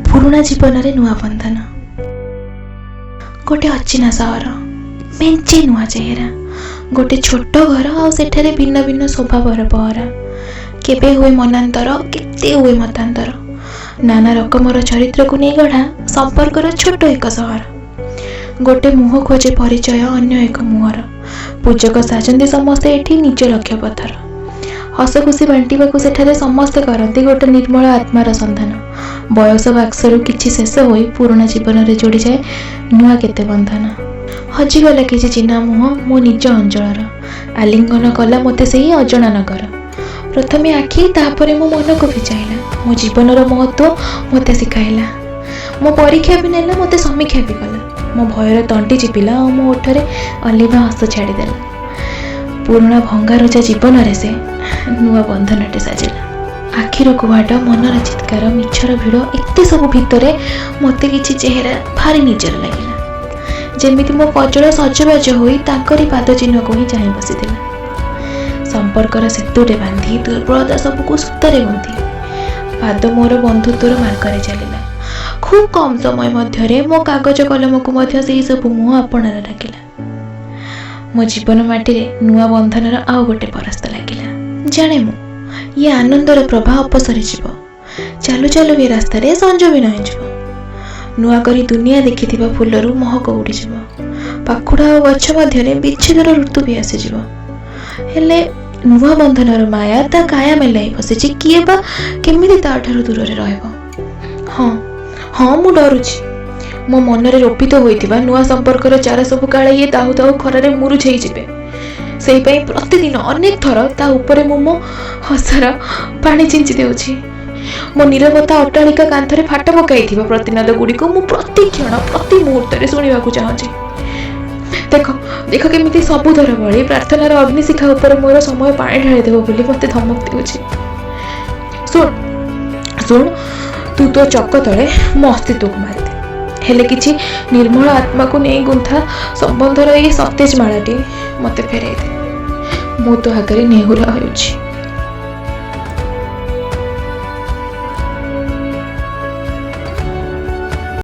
ପୁରୁଣା ଜୀବନରେ ନୂଆ ବନ୍ଧନ। ଗୋଟେ ଅଚିହ୍ନା ସହର, ମେଞ୍ଚେ ନୂଆ ଚେହେରା, ଗୋଟେ ଛୋଟ ଘର ଆଉ ସେଠାରେ ଭିନ୍ନ ଭିନ୍ନ ସ୍ୱଭାବର ପହରା। କେବେ ହୁଏ ମନାନ୍ତର, କେତେ ହୁଏ ମତାନ୍ତର। ନାନା ରକମର ଚରିତ୍ରକୁ ନେଇ ଗଢ଼ା ସମ୍ପର୍କର ଛୋଟ ଏକ ସହର। ଗୋଟେ ମୁହଁ ଖୋଜେ ପରିଚୟ ଅନ୍ୟ ଏକ ମୁହଁର। ପୂଜକ ସାଜନ୍ତି ସମସ୍ତେ ଏଠି ନିଜ ଲକ୍ଷ୍ୟ ପଥର। ହସ ଖୁସି ବାଣ୍ଟିବାକୁ ସେଠାରେ ସମସ୍ତେ କରନ୍ତି ଗୋଟେ ନିର୍ମଳ ଆତ୍ମାର ସନ୍ଧାନ। ବୟସ ବାକ୍ସରୁ କିଛି ଶେଷ ହୋଇ ପୁରୁଣା ଜୀବନରେ ଯୋଡ଼ିଯାଏ ନୂଆ କେତେ ବନ୍ଧନ। ହଜିଗଲା କିଛି ଚିହ୍ନା ମୁହଁ ମୋ ନିଜ ଅଞ୍ଚଳର। ଆଲିଙ୍ଗନ କଲା ମୋତେ ସେହି ଅଜଣା ନଗର। ପ୍ରଥମେ ଆଖି, ତାପରେ ମୋ ମନକୁ ବି ଚାହିଁଲା। ମୋ ଜୀବନର ମହତ୍ତ୍ୱ ମୋତେ ଶିଖାଇଲା। ମୋ ପରୀକ୍ଷା ବି ନେଲା, ମୋତେ ସମୀକ୍ଷା ବି କଲା। ମୋ ଭୟର ତଣ୍ଟି ଚିପିଲା ଆଉ ମୋ ଓଠରେ ଅଲିଭା ହସ ଛାଡ଼ିଦେଲା। ପୁରୁଣା ଭଙ୍ଗାରୁଜା ଜୀବନରେ ସେ ନୂଆ ବନ୍ଧନଟେ ସାଜିଲା। ଆଖିର କୁହାଟ, ମନର ଚିତ୍କାର, ମିଛର ଭିଡ଼, ଏତେ ସବୁ ଭିତରେ ମୋତେ କିଛି ଚେହେରା ଭାରି ନିଜର ଲାଗିଲା। ଯେମିତି ମୋ କଜଳ ସଜବାଜ ହୋଇ ତାଙ୍କରି ପାଦ ଚିହ୍ନକୁ ହିଁ ଚାହିଁ ବସିଥିଲା। ସମ୍ପର୍କର ସେତୁଟେ ବାନ୍ଧି ଦୁର୍ବଳତା ସବୁକୁ ସୂତାରେ ଗୁନ୍ଥି ପାଦ ମୋର ବନ୍ଧୁତ୍ୱର ମାର୍ଗରେ ଚାଲିଲା। ଖୁବ୍ କମ୍ ସମୟ ମଧ୍ୟରେ ମୋ କାଗଜ କଲମକୁ ମଧ୍ୟ ସେହି ସବୁ ମୁହଁ ଆପଣାର ଡାକିଲା। ମୋ ଜୀବନ ମାଟିରେ ନୂଆ ବନ୍ଧନର ଆଉ ଗୋଟେ ପରସ୍ତ ଲାଗିଲା। ଜାଣେ ମୁଁ, ଇଏ ଆନନ୍ଦର ପ୍ରଭା ଅପସରିଯିବ। ଚାଲୁ ଚାଲୁ ବି ରାସ୍ତାରେ ସଞ୍ଜ ବି ନଇଁଯିବ। ନୂଆ କରି ଦୁନିଆ ଦେଖିଥିବା ଫୁଲରୁ ମହକ ଉଡ଼ିଯିବ। ପାଖୁଡ଼ା ଆଉ ଗଛ ମଧ୍ୟରେ ବିଚ୍ଛେଦର ଋତୁ ବି ଆସିଯିବ। ହେଲେ ନୂଆ ବନ୍ଧନର ମାୟା ତା କାୟା ମେଲାଇ ବସିଛି। କିଏ ବା କେମିତି ତାଠାରୁ ଦୂରରେ ରହିବ? ହଁ ହଁ, ମୁଁ ଡରୁଛି। ମୋ ମନରେ ରୋପିତ ହୋଇଥିବା ନୂଆ ସମ୍ପର୍କର ଚାରା ସବୁ କାଳେ ଇଏ ଦାହୁ ଦାହୁ ଖରାରେ ମୁରୁଝେଇ ଯିବେ। ସେଇପାଇଁ ପ୍ରତିଦିନ ଅନେକ ଥର ତା ଉପରେ ମୁଁ ମୋ ହସର ପାଣି ଛିଞ୍ଚି ଦେଉଛି। ମୋ ନୀରବତା ଅଟ୍ଟାଳିକା କାନ୍ଥରେ ଫାଟ ପକାଇଥିବା ପ୍ରତିନାଦ ଗୁଡ଼ିକୁ ମୁଁ ପ୍ରତି କ୍ଷଣ ପ୍ରତି ମୁହୂର୍ତ୍ତରେ ଶୁଣିବାକୁ ଚାହୁଁଛି। ଦେଖ ଦେଖ, କେମିତି ସବୁଥର ଭଳି ପ୍ରାର୍ଥନାର ଅଗ୍ନିଶିଖା ଉପରେ ମୋର ସମୟ ପାଣି ଢାଳିଦେବ ବୋଲି ମୋତେ ଧମକ ଦେଉଛି। ଶୁଣ ଶୁଣ, ତୁ ତୋ ଚକ ତଳେ ମୋ ଅସ୍ତିତ୍ୱକୁ ମାରିଦେ, ହେଲେ କିଛି ନିର୍ମଳ ଆତ୍ମାକୁ ନେଇ ଗୁନ୍ଥା ସମ୍ବନ୍ଧର ଏଇ ସତେଜ ମାଳାଟି ମୋତେ ଫେରାଇ ଦେ। ମୁଁ ତୋ ଆଗରେ ନେହୁରା ହେଉଛି।